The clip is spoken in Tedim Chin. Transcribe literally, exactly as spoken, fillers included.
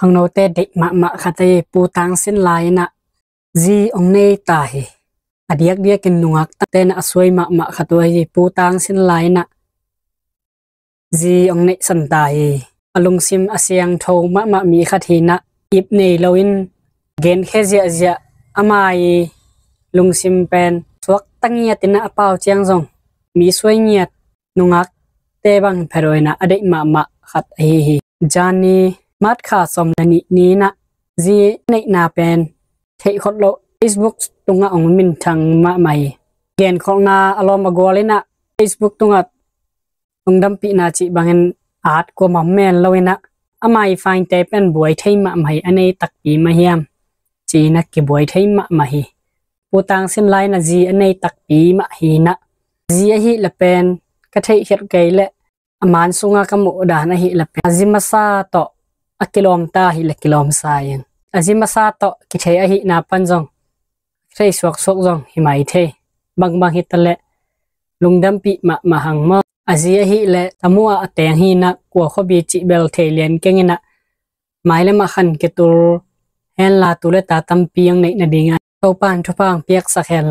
Khangnote deih mahmah khat ahi Pu Tang Sin Lai in ah zi hong nei ta hi. A diakdiakin nungak tangte in ah a suai mahmah khat uh ahi Pu Tang Sin Lai in ah zi hong neihsan ta hi. A lungsim a siangtho mahmah mi khat hi in ah ip nei loin genkhia ziahziah ama ii lungsim pen suakta ngiat in ah a pau ciang zong mi suai ngiat nungakte bang phet uh in ah a deih mahmah khat ahi hi. Zani March kha sawm le nih ni in ah zi neihna pen theihkholh loh Facebook tungah hong minthang mahmah hi. Genkholhna a lawm a gual in ah Facebook tungah lungdampihna cih bangin at kuamah om men lo in ah ama ii fine te pen buai thei mahmah hi. A nei takpi mah hiam ci in ah kibuai thei mahmah hi. Pu Tang Sin Lai in ah zi a nei takpi mah hi in ah zi ahih leh pen ka theihkhialh kei leh a man sunga ka muh dan ahih leh pen a zi masa tawh a kilawmta ahih leh kilawmsa ing. A zi masa tawh kithei ahihna pan zong thei suaksuak zong hi mai thei. Bangbang hi ta leh lungdampih mahmah hang maw. A zi ahih leh tamu ah a teng hi in ah kua khuapi cih bel thei lian keng in ah mai lam ah khan kitul henla tu le ta tampi hong neih nadingin Topa'n thupha hong piaksak hen.